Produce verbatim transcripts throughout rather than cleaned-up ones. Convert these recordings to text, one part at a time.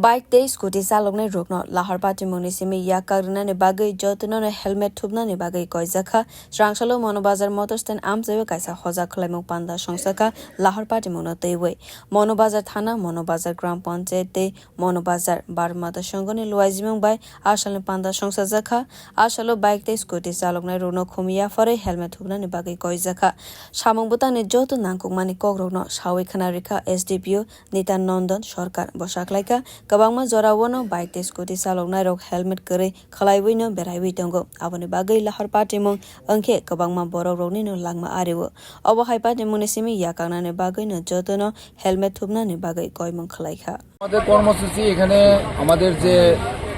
Bike tei scooty chaloknai rokno lahar patimungni simi yakak rwnani bagwi jotono helmet thupnani bagwi koijakha. Chwrangsalo Mono Bazar motor stand amchaiwi kaisa hojak khwlaimung panda songsakha lahar patimungno twiwi. Mono Bazar thana, Mono Bazar Gram Panchayat tei Mono Bazar Bharat Mata Sanghani luaijimung bai asalni panda songsajakha. Asalo bike tei scooty chaloknai rokno khum yapharwi helmet thupnani bagwi koijakha. Samung bwtangni joto nangkukmani kokrokno sawi khna rikha S D P O Nitan Nondon Sarkar. Bo saklaikha, kwbangma joraono bike tei scooty chaloknairok helmet kwrwi khwlaiwino beraiwi tongo. Aboni bagwi lahar patimung wngkhe kwbangma borokroknino langma ario. Obo hai patimungni simi yakaknani bagwino jotono helmet thupnani bagwi koimung khwlaikha. আমাদের কর্মসূচি এখানে আমাদের যে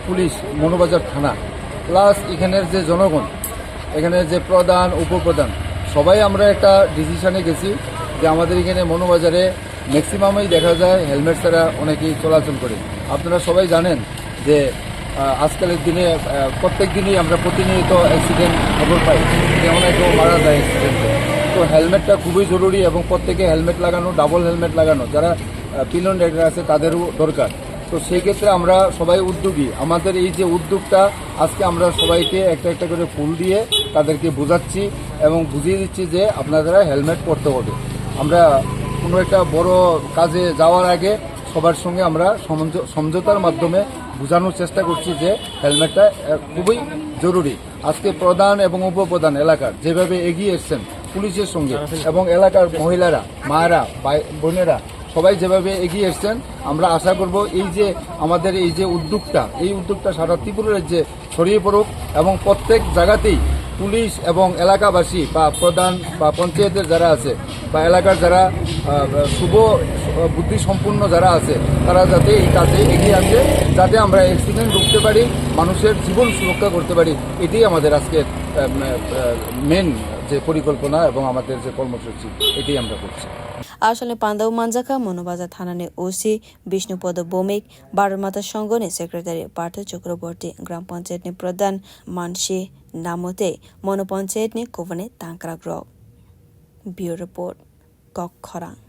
পুলিশ, মনোবাজার থানা, প্লাস এখানের যে জনগণ, এখানে যে প্রধান, উপপ্রধান, সবাই আমরা একটা ডিসিশনে গেছি যে আমাদের এখানে মনোবাজারে ম্যাক্সিমামই দেখা যায় হেলমেট ছাড়া অনেকেই চলাচল করে। আপনারা সবাই জানেন যে, আহ, আজকালের দিনে, আহ, প্রত্যেক দিনই আমরা প্রতিনিয়ত অ্যাক্সিডেন্ট খবর পাই, যেমন কেউ মারা যায় অ্যাক্সিডেন্টে। তো হেলমেটটা খুবই জরুরি এবং প্রত্যেকে হেলমেট লাগানো, ডাবল হেলমেট লাগানো, যারা, আহ, পিলন রাইডার আছে তাদেরও দরকার। তো সেই ক্ষেত্রে আমরা সবাই উদ্যোগী। আমাদের এই যে উদ্যোগটা, আজকে আমরা সবাইকে একটা একটা করে ফুল দিয়ে তাদেরকে বোঝাচ্ছি এবং বুঝিয়ে দিচ্ছি যে আপনারা হেলমেট পরতে হবে। আমরা কোনো একটা বড় কাজে যাওয়ার আগে সবার সঙ্গে আমরা সমঝ-, সমঝোতার মাধ্যমে বোঝানোর চেষ্টা করছি যে হেলমেটটা, আহ, খুবই জরুরি। আজকে প্রধান এবং উপপ্রধান এলাকার যেভাবে এগিয়ে এসছেন পুলিশের সঙ্গে এবং এলাকার মহিলারা, মায়েরা, ভাই, বোনেরা সবাই যেভাবে এগিয়ে এসছেন, আমরা আশা করব এই যে আমাদের এই যে উদ্যোগটা, এই উদ্যোগটা সারা ত্রিপুরা রাজ্যে ছড়িয়ে পড়ুক এবং প্রত্যেক জায়গাতেই পুলিশ এবং এলাকাবাসী বা প্রধান বা পঞ্চায়েতের যারা আছে বা এলাকার যারা, আহ, শুভ, আহ, বুদ্ধিসম্পন্ন যারা আছে, তারা যাতে এই কাজে এগিয়ে আসে, যাতে আমরা অ্যাক্সিডেন্ট রুখতে পারি, মানুষের জীবন সুরক্ষা করতে পারি। এটাই আমাদের আজকে, আহ, আহ, মেন যে পরিকল্পনা এবং আমাদের যে কর্মসূচি, এটাই আমরা করছি। Asalni pandao manjakha Mono Bazar thanani O C Bishnu Podo Bhowmik, Bharat Mata Sanghani Secretary Partho Chakraborty, Gram Panchayatni Pradhan Mansi Namo tei Mono Panchayatni kubuni tangkrakrok. Bureau Report, Kok Khorang.